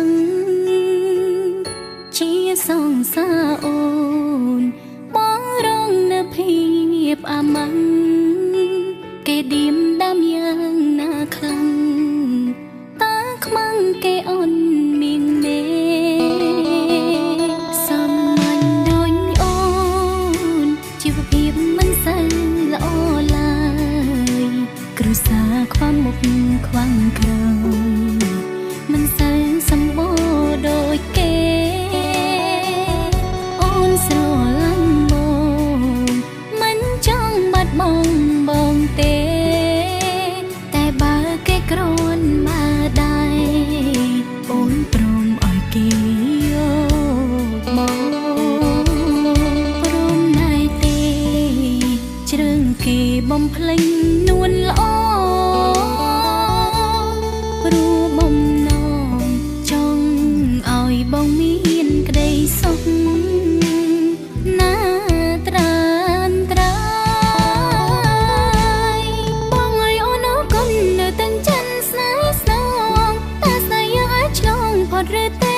ងជាសង្សារអូនបងរងនៅភាពអាម៉ាំងគេឌៀមដាំយ៉ាងណាខ្លាំងតាខ្មាំងគេអន់មានមេសាមញ្ញដូចអូនជីវភាពមិនសូវល្អឡើយគ្រួសារខ្វះមុខខ្វាំងក្រោយមិនសូវសម្បូរដូចគេអូនស្រឡាញ់បងមិនចង់បាត់បង់បងទេតែបើគេគ្រាន់មកដែរអូនព្រមឲ្យគេយកមកព្រមណែទេជ្រើងគេបំភ្លេចនួនល្អព្រោះបំណងចង់ឲ្យបងមានក្តីសុខណាត្រានត្រាយបងឲ្យអូនអរគុណនៅទាំងចិនស្នេហ៍ស្នងតាស្នេហ៍យើងអាចឆ្លងផុតឬទេ។